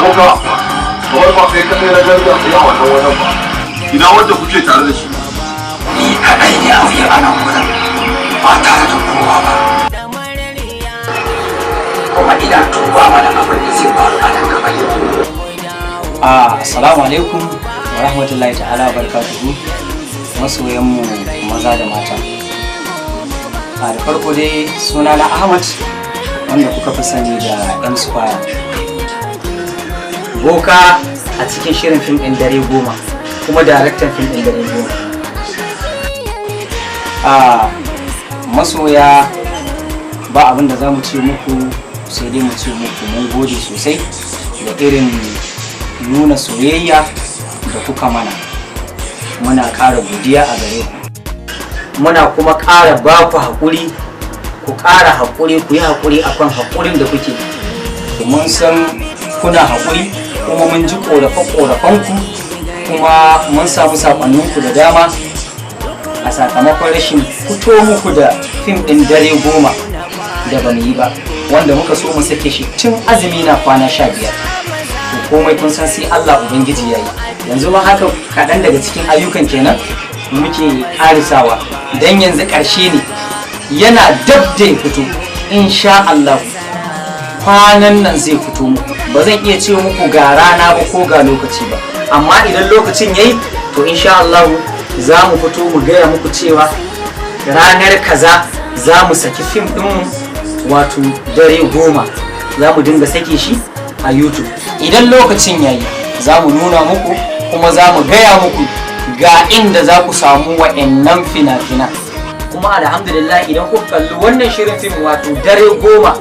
Boka, kamar ba kai kaɗai na gani a tsaye a wannan wajen ba. Ina wanda kuke tare da shi? Ni kaɗai ne a tsaye a nan wurin, ba tare da kowa ba. Kuma ina duba mana abin da zai faru a nan gaba. Assalamu alaikum wa rahmatullahi ta'ala wa barakatuhu, masoyanmu maza da mata. Da farko dai, suna na Ahmad, wanda kuka fi sani da M Square. Boka a cikin shirin fim ɗin Dare Goma, kuma daraktan fim ɗin Dare Goma. Masoya, ba abin da za mu ce muku sai dai mu ce muku mun gode sosai da irin nuna soyayya da kuka mana. Muna ƙara godiya a gare ku, muna kuma ƙara ba ku haƙuri, ku ƙara haƙuri, ku yi haƙuri akan haƙurin da kuke. Mun san kuna haƙuri, kuma mun ji ƙorafe-ƙorafenku, kuma mun samu saƙonninku da dama a sakamakon rashin fito muku da fim ɗin Dare Goma da ba mu yi ba, wanda muka so mu sake shi tun azumi na kwana 15. To, komai kun san sai Allah Ubangiji ya yi. Yanzu ma haka kaɗan daga cikin ayyukan kenan muke ƙarisawa, don yanzu ƙarshe ne, yana dab da ya fito. Insha Allah kwanan nan zai fito muku. Ba zan iya ce muku ga rana ba ko ga lokaci ba, amma idan lokacin yayi, to insha Allah za mu fito mu gaya muku cewa ranar kaza za mu saki fim ɗinmu, wato Dare Goma. Za mu dinga sake shi a YouTube. Idan lokacin yayi, za mu nuna muku kuma za mu gaya muku ga inda za ku samu wa'annan fina-finan. Kuma alhamdulillah, idan kuka kalli wannan shirin fim, wato Dare Goma,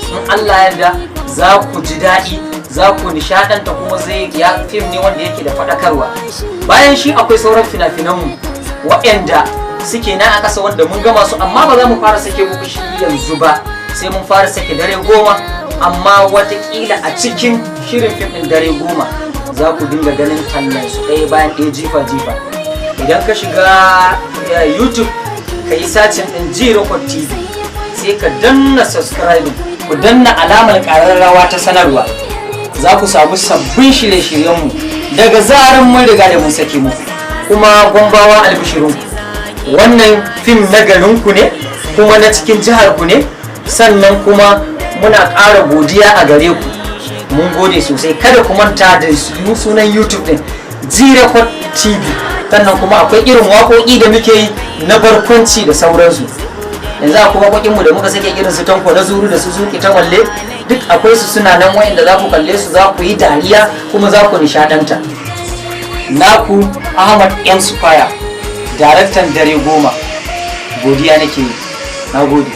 in Allah yarda za ku ji daɗi, za ku nishaɗanta, kuma zai ya fim ne wanda yake da faɗakarwa. Bayan shi akwai sauran fina-finanmu waɗanda suke nan a ƙasa, wanda mun gama su, amma ba za mu fara sake muku shi yanzu ba sai mun fara sake Dare Goma. Amma watakila a cikin shirin fim ɗin Dare Goma za ku dinga ganin tallan su ɗaya bayan ɗaya, jifa jifa. Idan ka shiga YouTube, ka yi searching ɗin G Record TV, sai ka danna subscribing, ku danna alamar ƙararrawa ta sanarwa, za ku samu sabbin shirye-shiryenmu daga zaran mun riga da mun sake muku. Kuma Gombawa, albishirinku, wannan fim na garinku ne kuma na cikin jihar ku ne. Sannan kuma muna ƙara godiya a gare ku, mun gode sosai. Kada ku manta da sunan YouTube din, G-Record TV. Sannan kuma akwai irin waƙoƙi da muke yi na barkwanci da sauransu. Yanzu akwai waƙoƙinmu da muka sake, irin su Tanko na Zuru da su Zuki ta Walle, duk akwai su, suna nan, wayanda za ku kalle su, za ku yi dariya kuma za ku nishaɗanta. Naku Ahmad M Square, daraktan Dare Goma. Godiya nake yi, na gode.